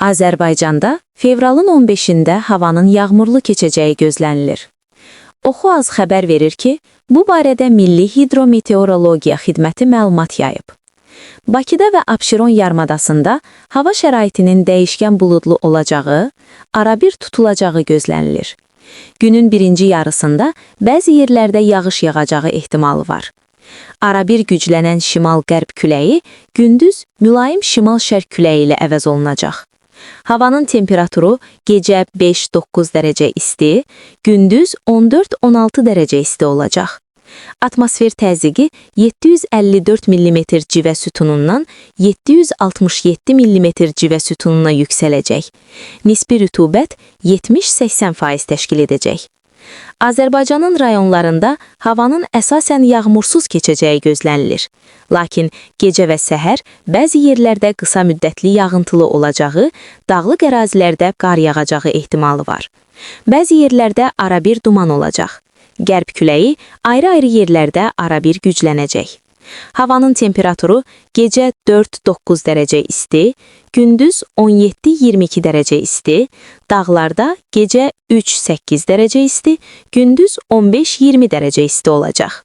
Azərbaycanda fevralın 15-də havanın yağmurlu keçəcəyi gözlənilir. Oxu az xəbər verir ki, bu barədə Milli Hidrometeorologiya Xidməti məlumat yayıb. Bakıda və Abşeron yarımadasında hava şəraitinin dəyişkən buludlu olacağı, arabir tutulacağı gözlənilir. Günün birinci yarısında bəzi yerlərdə yağış yağacağı ehtimalı var. Arabir güclənən şimal-qərb küləyi gündüz mülayim şimal-şərq küləyi ilə əvəz olunacaq. Havanın temperaturu gecə 5-9 dərəcə isti, gündüz 14-16 dərəcə isti olacaq. Atmosfer təzyiqi 754 mm civə sütunundan 767 mm civə sütununa yüksələcək. Nisbi rütubət 70-80% təşkil edəcək. Azərbaycanın rayonlarında havanın əsasən yağmursuz keçəcəyi gözlənilir. Lakin gecə və səhər bəzi yerlərdə qısa müddətli yağıntılı olacağı, dağlıq ərazilərdə qar yağacağı ehtimalı var. Bəzi yerlərdə arabir duman olacaq. Qərb küləyi ayrı-ayrı yerlərdə arabir güclənəcək. Havanın temperaturu gecə 4-9 dərəcə isti, gündüz 17-22 dərəcə isti, dağlarda gecə 3-8 dərəcə isti, gündüz 15-20 dərəcə isti olacaq.